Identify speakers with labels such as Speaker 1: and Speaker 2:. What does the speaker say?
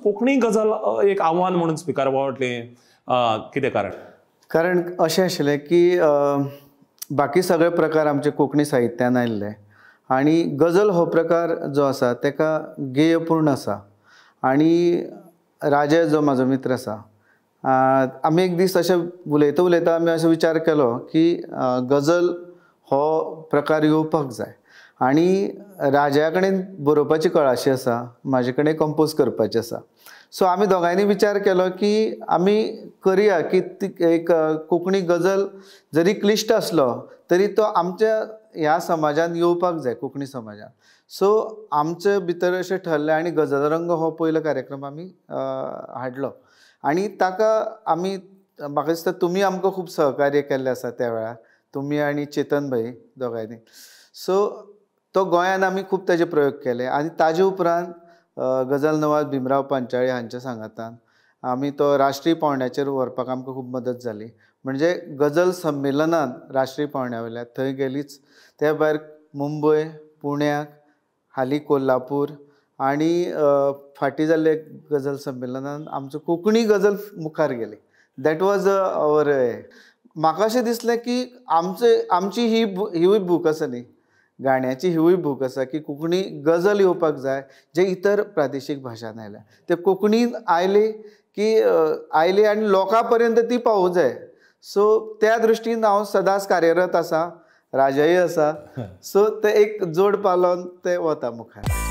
Speaker 1: कोंकणी गजल एक आव्हान म्हणून स्विकारपा फाटलें कितें कारण?
Speaker 2: कारण अशें आशिल्लें की बाकी सगळे प्रकार आमचे कोंकणी साहित्यान आयिल्ले आनी गजल हो प्रकार जो आसा ताका गेयपूर्ण आसा. आनी राजा जो म्हाजो मित्र आसा, आमी एक दीस अशें उलयता उलयता आमी असो विचार केलो की गजल हो प्रकार येवपाक जाय. आनी राजा कडेन बरोवपाची कळाशी आसा, म्हाजे कडेन कंपोज करपाची आसा. सो आमी दोगांयनी विचार केलो की आमी करया की ती एक कोंकणी गजल जरी क्लिश्ट आसलो तरी तो आमच्या ह्या समाजान येवपाक जाय, कोंकणी समाजान. सो आमचे भितर अशें ठरलें आनी गजल रंग हो पयलो कार्यक्रम आमी हाडलो. आनी ताका आमी, म्हाका दिसता तुमी आमकां खूब सहकार्य केल्लें आसा त्या वेळार, तुमी आनी चेतन भाई दोगांयनी. सो तो गोंयान आमी खूब ताजे प्रयोग केले आनी ताजे उपरांत गजल नवाज भीमराव पांचाळे हांच्या सांगातान आमी तो राष्ट्रीय पावंड्याचेर व्हरपाक आमकां खूब मदत जाली. म्हणजे गजल संमेलनान राष्ट्रीय पावंड्या वयल्या थंय गेलीच, त्या भायर मुंबय, पुण्याक, हालीं कोल्हापूर आनी फाटीं जाल्ले गजल संमेलनान आमचो कोंकणी गजल मुखार गेली. That was our. म्हाका अशें दिसलें की आमची ही हिवूय भूक आसा न्ही, गाण्याची हिवूय भूक आसा की कोंकणी गजल येवपाक जाय, जे इतर प्रादेशीक भाशान आयल्या ते कोंकणीन आयली की आयली आनी लोकां पर्यंत ती पावूं जाय. सो त्या दृश्टीन हांव सदांच कार्यरत आसा, राजाय आसा. सो ते एक जोड पालोवन ते वता मुखार.